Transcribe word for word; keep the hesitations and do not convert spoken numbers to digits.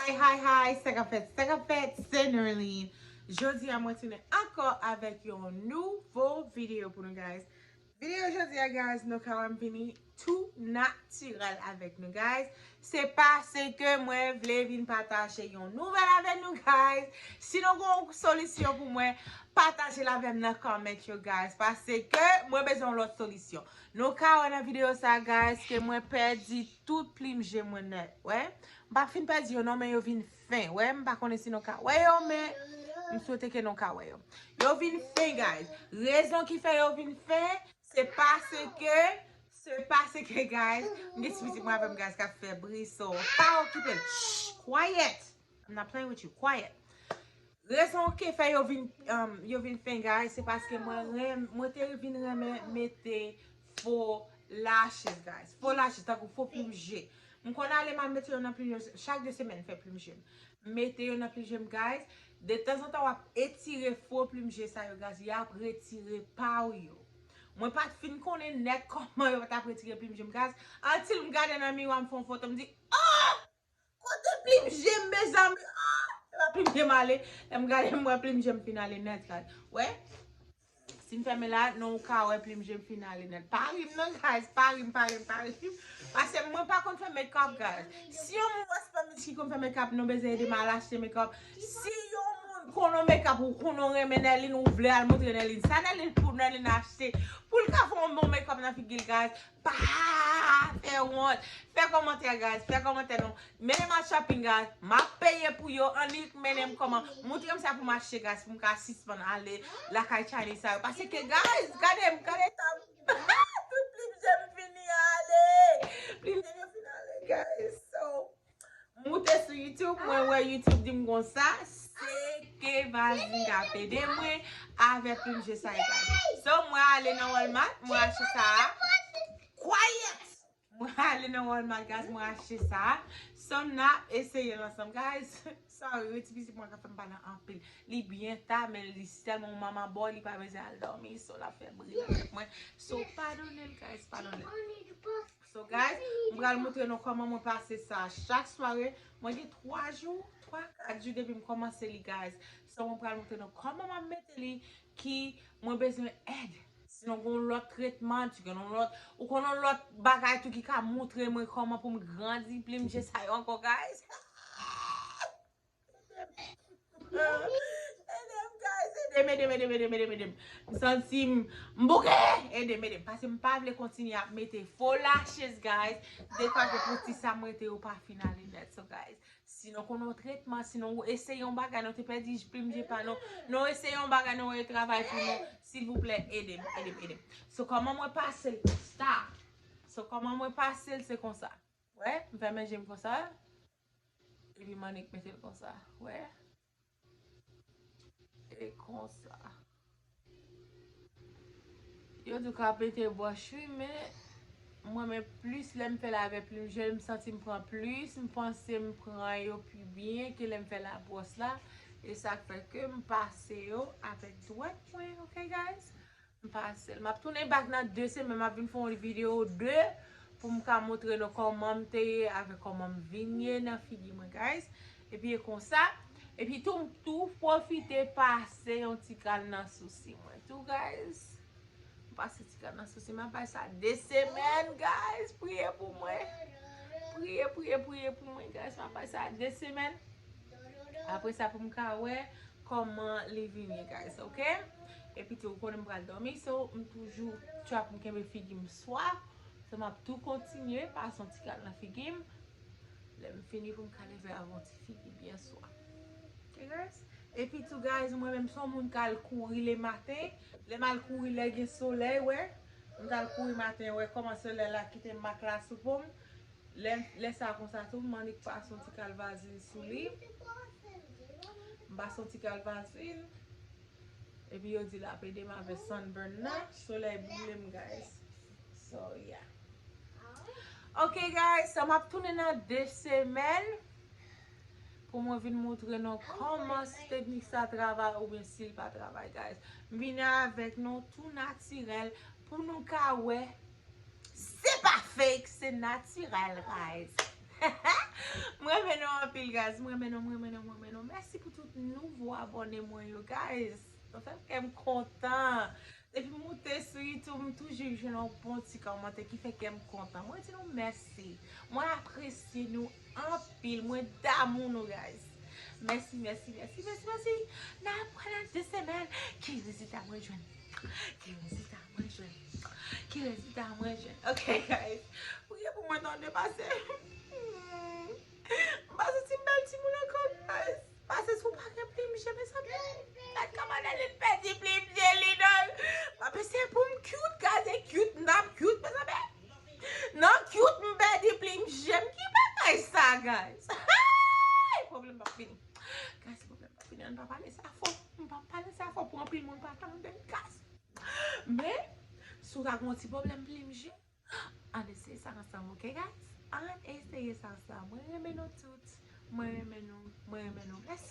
Hi, hi, hi, sa k ap fèt, sa k ap fèt, se Nerline. Jodi a mwen tounen ankò avèk yon nouvo videyo pou nou, guys. Videyo jodi a, guys, nou ka wè m vini tou natirèl avèk nou, guys. Se paske mwen vle vin pataje yon nouvèl avèk nou, guys. Si nou gen yon solisyon pou mwen, pataje l avè m nan comment yo, guys. Paske mwen bezwen yon lòt solisyon. Nou ka wè nan videyo sa, guys, ke mwen pèdi tout plim je mwen nèt. Wè, m pa fin pèdi yo non, men yo vin fen. Wè, m pa konnen si nou ka wè yo, men m swete ke nou ka wè yo. Yo vin fen, guys. Rezon ki fè yo vin fen, se paske, se paske, guys, m gen ti pitit mwen avè m, guys, k ap fè bri, so pa okipe l. Shh, quiet. I'm not playing with you. Quiet. Rezon ke fè yo vin, um, yo vin fen, guys, se paske mwen renm, mwen te vin renmen mete fo lashes, guys. Fo lashes, tankou fo plim je. M konn ale m al mete yo nan plim je, chak de semèn fè plim je m. M mete yo nan plim je m, guys. De tanzantan w ap etire fo plim je sa yo, guys, y ap retire pa w yo. Mwen pa t fin konnen nèt kòman yo t ap retire plim je m, guys. Until m gade nan miwa, m fè yon foto, m di, oh! Kote plim je m, mezanmi? Ah! Se pa plim je m ale. Lè m gade, m wè plim je m fin ale nèt, guys. Wè? Si m fèmen la, non, ou ka wè plim je m fin ale nèt. Pa ri m non, guys. Pa ri m, pa ri m, pa ri m. Paske mwen pa konn fè makeup, guys. Si yon moun wè se pa m ki konn fè makeup, nou bezwen ede m al achte makeup. Si yon moun konn yon makeup, ou konn yon renmen Nerline, ou vle al montre Nerline sa Nerline pou Nerline achte, pou l ka fè yon bon makeup nan figi l, guys, pa fè wont. Fè kòmantè, guys. Fè kòmantè nou. Mennen m al shopping, guys. M ap peye pou yo. Annik mennen m kòman. Montre m sa pou m achte, guys, pou m ka sispann ale lakay Chinese sa yo. Paske, guys, gade m, gade eta m. Tout plim je m fini ale. Plim je m yo fini ale, guys. So, moute sou YouTube, mwen wè YouTube di m konsa, se ke Vazin k ap ede mwen avèk plim je sa yo, guys. So, mwen ale nan Walmart, mwen achte sa a. Quiet! Mwen ale nan Walmart, guys, mwen achte sa a. So, n ap eseye l ansanm, guys. Sorry, wi, ti pitit mwen ka fè m pale anpil. Li byen ta, men li tèlman yon manman bò, li pa bezwen al dòmi. So, l ap fè bri avèk mwen. So, padone l, guys, padone l. So, guys, m pral montre nou kòman mwen pase sa chak sware. Mwen gen twa jou, twa, kat jou depi m kòmanse li, guys. So, mwen pral montre nou kòman m ap mete li, ki mwen bezwen èd. Si nou gen yon lòt tretman, si gen yon lòt, ou konn yon lòt bagay tou ki ka montre mwen kòman pou m grandi plim je sa yo ankò, guys. Ede m, guys, ede m, ede m, ede m, ede m, ede m, ede m. M santi m, m bouke, ede m, ede m. Paske m pa vle kontinye ap mete fo lashes, guys. Dekwa ke pou ti sa m rete yo pa fin ale nèt. So, guys, si nou konn yon tretman, si nou eseye yon bagay, nou te pèdi plim je pa nou, nou eseye yon bagay, nou wè travay pou nou, silvouplè, ede m, ede m, ede m. So, kòman mwen pase l? Stop. So, kòman mwen pase l, se konsa. Wè, m fèmen je m konsa. Epi m annik mete l konsa. Wè. E konsa. Yo di w ka mete bwòch wi, men mwen men plis lè m fè l avèk plim je, m santi m pran plis, m panse m pran yo pi byen ke lè m fè l a bwòs la. E sa k fè ke m pase yo avèk dwèt mwen, ok, guys? M pase l. M ap tounen back nan de semèn, m ap vin fè yon videyo de pou m ka montre nou kòman m te ye avèk kòman m vin ye nan figi mwen, guys. Epi e konsa. Epi tou, m tou pwofite pase yon ti kal nan sousi mwen tou, guys. M pase ti kal nan sousi, m ap bay sa de semèn, guys. Priye pou mwen. Priye, priye, priye pou mwen, guys. M ap bay sa de semèn. Apre sa, pou m ka wè kòman li vini, guys, ok? Epi tou, ou konnen m pral dòmi, so, m toujou try pou m kenbe figi m swaf. So, m ap tou kontinye pase yon ti kal nan figi m. Lè m fini pou m ka leve avè yon ti figi byen swaf. Ok, guys? Epi tou, guys, mwen menm se yon moun k al kouri lematen. Lè m al kouri lè gen solèy, wè. M t al kouri maten, wè kòman solèy la kite mak la sou po m. Lè, lè sa konsa tou, m annik pase yon ti kal vazin sou li. M pase yon ti kal vazin. Epi yo di l ap ede m avè sunburn nan. Solèy boule m, guys. So, yeah. Ok, guys, so m ap tounen nan de semèn pou mwen vin montre nou kòman si teknik sa travay oubyen si l pa travay, guys. M vini avèk nou tou natirèl pou nou ka wè se pa fake, se natirèl, guys. Mwen renmen nou anpil, guys. Mwen renmen nou, mwen renmen nou, mwen renmen nou. Mèsi pou tout nouvo abòne mwen yo, guys. Sa fè kè m kontan. Depi m moute sou YouTube, m toujou jwenn yon bon ti kòmantè ki fè kè m kontan. Mwen di nou mèsi. Mwen apresye nou anpil. Mwen damou nou, guys. Mèsi, mèsi, mèsi, mèsi, mèsi. N ap pran nan de semèn. Ki rezilta mwen jwenn? Ki rezilta mwen jwenn? Ki rezilta mwen jwenn? Ok, guys. Priye pou mwen tande pase. M pa santi m bèl timoun ankò, guys. Pase si w pa gen plim je, mezanmi. Gad kòman Nelly pèdi plim je li, non. M ap eseye pou m cute, guys. E cute, m t ap cute, mezanmi. Non, cute, m pèdi plim je m. Ki bagay sa, guys? Hey! Pwoblèm p ap fini. Guys, pwoblèm p ap fini. Ann pa pale sa fò. M p ap pale sa fò pou anpil moun pa tande, guys. Men, si w ta gen yon ti pwoblèm plim je, ann eseye sa ansanm, ok, guys? Ann eseye sa ansanm. Mwen renmen nou tout. Mwen renmen nou. Mwen renmen nou. Mèsi.